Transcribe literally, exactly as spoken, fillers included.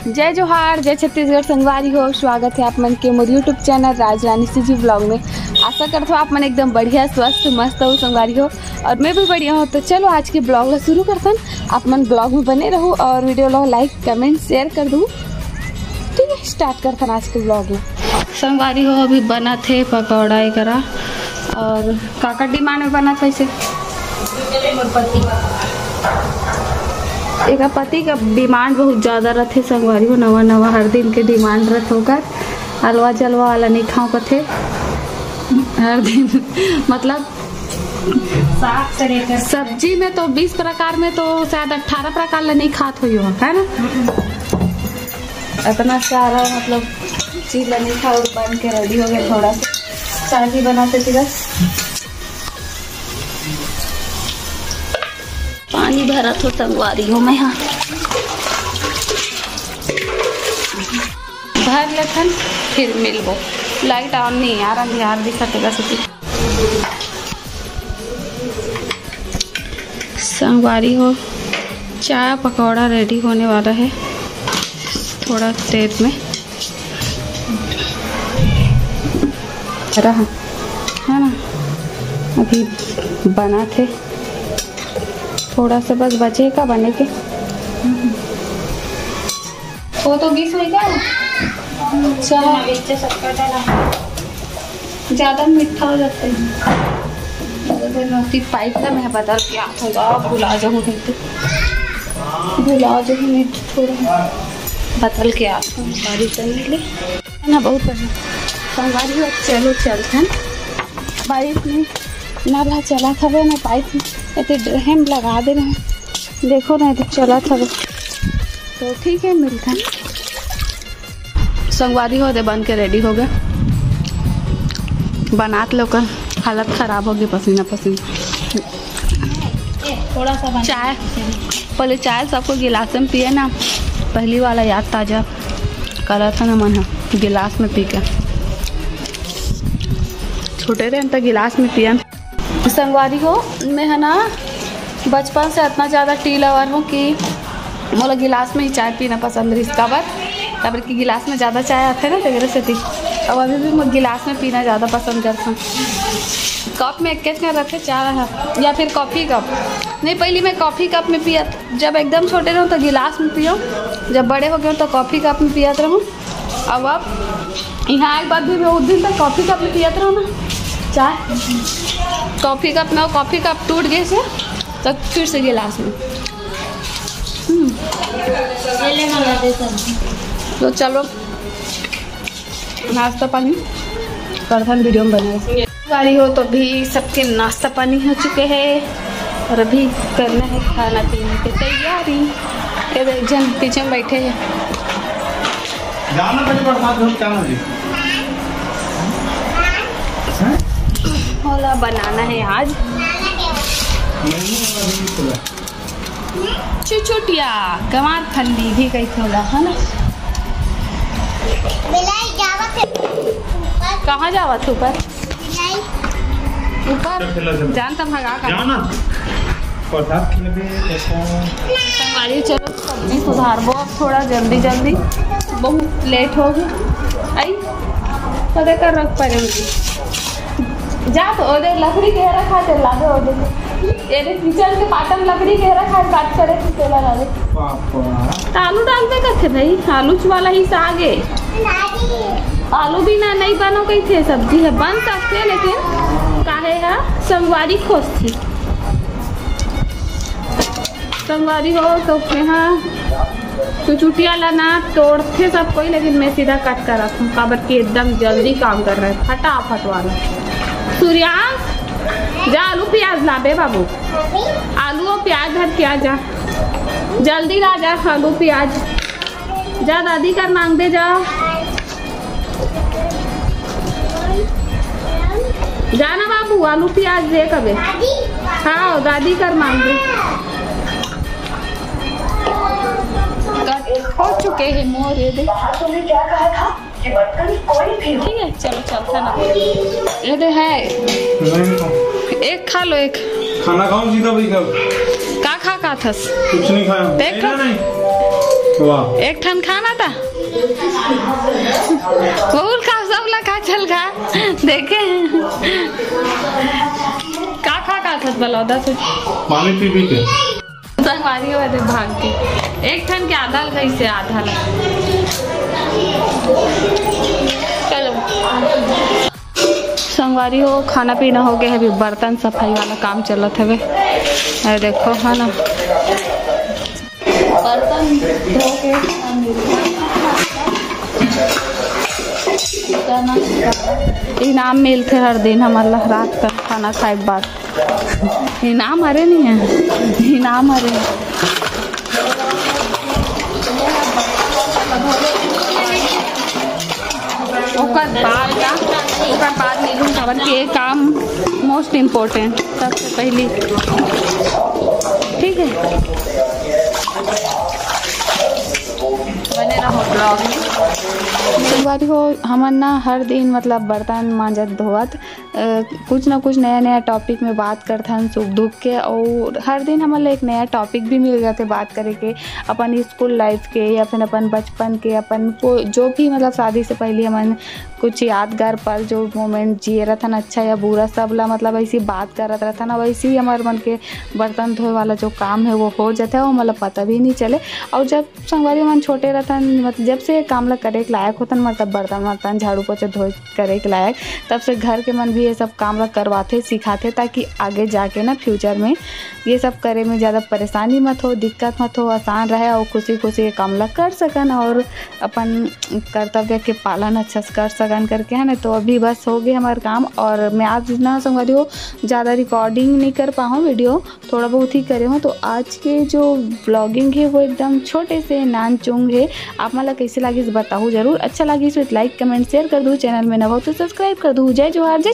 जय जोहार, जय छत्तीसगढ़ संगवारी हो। स्वागत है आप मन के मोर YouTube चैनल राजरानी सीजी ब्लॉग में। आशा करत हो आप मन एकदम बढ़िया, स्वस्थ, मस्त हो संगवारी हो, और मैं भी बढ़िया हूँ। तो चलो आज के ब्लॉग ला शुरू करथन। आप मन ब्लॉग में बने रहू और वीडियो ला लाइक, कमेंट, शेयर कर दू। ठीक है, स्टार्ट करथन आज के ब्लॉग ला। संगवारी हो, अभी बनत हे पकौड़ा एकरा। और काकर डिमांड में बनत हे इसे? एकर पति का डिमांड बहुत ज्यादा रथे संगवारी हो, नवा नवा हर दिन के डिमांड रथे ओकर। अलवा जलवा वाला नहीं खाओ कथे हर दिन। मतलब साग से लेकर सब्जी में तो बीस प्रकार में तो शायद अठारह प्रकार ला नहीं खात होई हो, है ना? इतना सारा मतलब चीज ला नहीं खाओ, बन के रेडी हो गया। थोड़ा सा चाय भी बनाते थे बस। पानी भरत हो संगवारी हो मैं, हाँ। भर लेथन, फिर मिलबो। लाइट ऑन नहीं यार, अंधियार दिखत हे बस। संगवारी हो, चाय पकौड़ा रेडी होने वाला है थोड़ा देर में। रहा है ना, अभी बनात हे, थोड़ा सा बस बचे का बने के। वो तो घिस होई क्या? अच्छा, हाँ, बीच से शक्कर डाला। ज्यादा मीठा हो जाता है। अरे, मोती पाइप ला मैं बदल के आत हूँ, भुला जाऊँ नहीं तो, भुला जाऊँ नहीं तो थोड़ा बदल के आत हूँ, बारी करने ले। है ना, बहुत बढ़िया। संगवारी हो, चलो चलथन। बारिश में ना भा चला था ना पाइप में, एते ड्रम लगा दे रहे। देखो ना, एते चला था। तो ठीक है, मिलथन। संगवारी हो, दे बन के रेडी हो गया। बनात ले ओकर हालत खराब हो गई, पसीना पसीना। थोड़ा सा बना चाय, पहले चाय सबको गिलास में पिए ना, पहली वाला याद ताजा करत हे ना मन ह, गिलास में पी के। छोटे रहे त गिलास में पियन। संगवारी हो, मैं है ना बचपन से इतना ज्यादा टी लवर हूँ कि मोला गिलास में ही चाय पीना पसंद रहिस। काबर? काबर कि गिलास में ज्यादा चाय आथे ना, तेकरे सेती। अब अभी भी मैं गिलास में पीना ज्यादा पसंद करता हूँ। कप में एक के रखे चाय है, या फिर कॉफी कप। नहीं, पहली मैं कॉफी कप में पियत, जब एकदम छोटे रहूँ तो गिलास में पियो, जब बड़े हो गए तो कॉफी कप में पियत रहूँ। अब अब यहाँ एक बात भी, मैं उस दिन तक कॉफी कप में पियत रहूँ ना चाय, कॉफी कप में, कॉफी कप टूट गए से तो फिर से गिलास में। हम्म। ये ले मंगा दे सब्जी। तो चलो, नाश्ता पानी करथन, वीडियो में बने रहो। गाड़ी हो तो अभी सबके नाश्ता पानी हो चुके हैं और अभी करना है खाना पीने की तैयारी। ये देख, जन पीछे में बैठे हैं। जाना पहले प्रसाद घर क्या मर्जी? हैं? होला बनाना है आज। नहीं, अभी खुला। चुचुटिया, गंवार फल्ली भी कही होला, है ना? बिलाई जावत है ऊपर। कहाँ जावत है ऊपर? बिलाई। ऊपर? चल, चल, चल। जान त भगा कर। जाओ ना। प्रसाद खिलाबे, ऐसा। संगवारी, चलो सब्जी सुधारबो अब थोड़ा जल्दी जल्दी, बहुत लेट हो गई। आई, पता कर रख पारे होगी। जा तो ओदे लकड़ी के रखा, चल ला दे ओदे। ये देख, किचन के पाटन लकड़ी के रखा है, बात करे तो तोला ला दे। पापा। तो आलू डालबे कथे भाई, आलू वाला ही साग है। आलू बिना नहीं बनो कही थे, सब्जी है, बन सकते लेकिन काहे है, संगवारी खोजथी। संगवारी हो तो यहाँ तो चुचुटिया ला ना तोड़थे सब कोई, लेकिन मैं सीधा कट करत हूँ, काबर कि एकदम जल्दी काम कर रहे हैं, फटाफट वाला। सूर्यांश, जा आलू प्याज लाबे बाबू, आलू और प्याज धर के आ जा, जल्दी ला जा आलू प्याज, जा दादी कर मांग दे जा। जाना बाबू, आलू प्याज दे कबे। हाँ, दादी कर मांग दे। कट हो चुके हैं मोर, ये दे। ठीक है, चलो चलता ना। ये दे है। नहीं खाऊं। एक खा लो, एक। खाना खाऊं सीधा भाई कब? का खा, का थस? कुछ नहीं खाया। देख नहीं, नहीं। वाह। एक ठन खाना था। बहुत खा, सब ला खा, चल खा। देखे। का खा, का खात बलौदा से? पानी पी पी के। संगवारी हो दे भाग के। एक ठन के आधा ल कैसे आधा ल। चलो। संगवारी हो, खाना पीना हो गया है, अभी बर्तन सफाई वाला काम चलत हवे। अरे देखो, है ना, बर्तन धो के इनाम मिलथे हर दिन हमन ला रात का खाना खाए के बाद। इनाम हरे नहीं है, इनाम हरे। ओकर बाद का, ओकर बाद मिलूँ, काबर के ये काम most important, सबसे पहली। ठीक है, बने रहो vlog में। संगवारी हो, हमन ना हर दिन मतलब बर्तन मांजत धोवत, अ, कुछ ना कुछ नया नया topic में बात करथन सुख दुख के, और हर दिन हमन ला एक नया topic भी मिल जाथे बात करे के, अपन स्कूल life के या फिर अपन बचपन के, अपन को जो भी मतलब शादी से पहले हमन कुछ यादगार पल, जो moment जिए रथन, अच्छा या बुरा, सब ला मतलब ऐसी बात करत रथन। और वैसे ही हमारे मन के बर्तन धोए वाला जो काम है वो हो जाता है, वो मतलब पता भी नहीं चले। और जब संगवारी मन छोटे रथन, मतलब जब से ये काम ला करे के लायक होतन, मतलब बर्तन वर्तन, झाड़ू पोछा धोए करे के लायक, तब से घर के मन भी ये सब काम ला करवाथे, सिखाथे, ताकि आगे जाके ना future में ये सब करे में ज़्यादा परेशानी मत हो, दिक्कत मत हो, आसान रहे और खुशी खुशी ये काम ला कर सकन और अपन कर्तव्य के पालन अच्छा से कर सकन करके, है ना। तो अभी बस हो गए हमारे काम, और मैं आज ना संगवारी हो ज़्यादा recording नहीं कर पाऊँ, video थोड़ा बहुत ही करे हूँ। तो आज के जो vlogging है वो एकदम छोटे से नान चुंग है। आप मन ला कैसे लागिस बताहू जरूर। अच्छा लागिस तो like comment share कर दू, channel में नवा हो तो subscribe कर दू। जय जोहार, जय